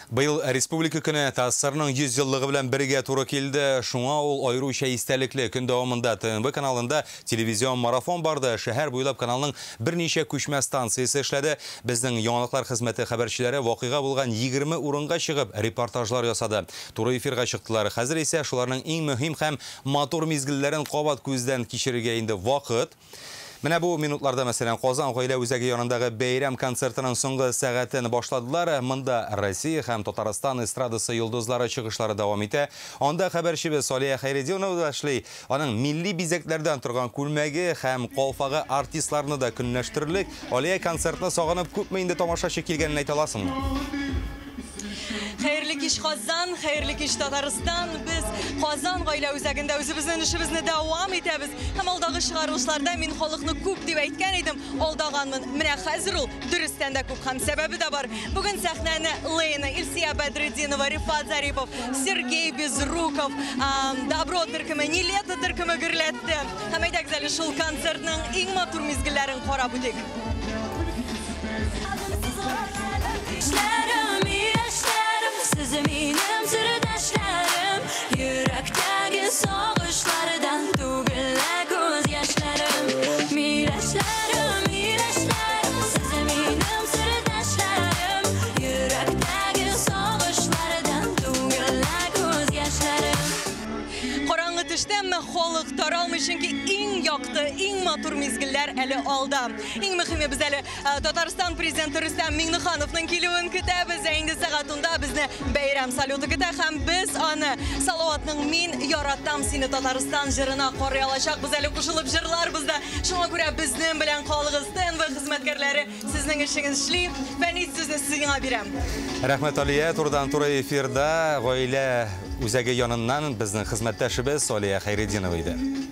Быел Республика көне ТАССРның 100 еллыгы белән бергә туры килде. Шуңа ул аеруча истәлекле. Көн дәвамында ТНВ каналында телевизион марафон барды. Шәһәр буйлап каналның берничә күчмә станциясе эшләде. Безнең яңалыклар хезмәте хәбәрчеләре вакыйга булган 20 урынга чыгып репортажлар ясады. Туры эфирга чыктылар. Хәзер исә шуларның иң мөһим һәм матур мизгелләрен кабат күздән кичерергә инде вакыт. Менә бу минутларда, мәсәлән, Казан гаилә үзәге янындагы бәйрәм концертының соңгы сәгатен башладылар. Монда Россия һәм Татарстан эстрадасы йолдызлары чыгышлары дәвам итә. Анда хәбәрчебез Алия Хәйретдинова да эшли. Аның милли бизәкләрдән торган күлмәге һәм калфагы артистларны да көнләштерерлек. Алия, концертны сагынып күпме инде тамашачы килгәнен әйтә аласыңмы? Хәерле кич, Казан, хәерле кич, Татарстан. Без Казан гаилә үзәгендә үзебезнең эшебезне дәвам итәбез. Һәм алдагы чыгарылышларда мин халыкны күп дип әйткән идем, алдаганмын. Менә хәзер ул дөрестән дә күп һәм сәбәбе дә бар. Бүген сәхнәне Лейна, Илсия Бәдретдинова, Рифат Зарипов, Сергей Безруков, Добро төркеме, Нилетто төркеме гөрләтте. Һәм әйдәгез әле шул концертның иң матур мизгелләрен карап үтик. Сез минем сердәшләрем, йөрәктәге сагышлардан түгелә күз яшьләрем. Миләшләрем, миләшләрем, сез минем сердәшләрем, йөрәктәге сагышлардан түгелә күз яшьләрем. Караңгы төштә әмма халык таралмый, чөнки иң якты, иң матур мизгелләр әле алда. Иң мөһиме, без әле Татарстан президенты Рөстәм Миңнехановның килүен көтәбез. Ә инде сәгать 10-да безне бәйрәм салюты көтә һәм без аны Салаватның «Мин яратам сине, Татарстан» җырына карый алачакбыз, әле кушылып җырларбыз да. Шуңа күрә безнең белән калыгыз. ТНВ хезмәткәрләре сезнең эшегез эшли. Фәнис, сүзне сиңа бирәм. Рәхмәт, Алия. Турыдан туры эфирда гаилә үзәге яныннан безнең хезмәттәшебез Алия Хәйретдинова иде.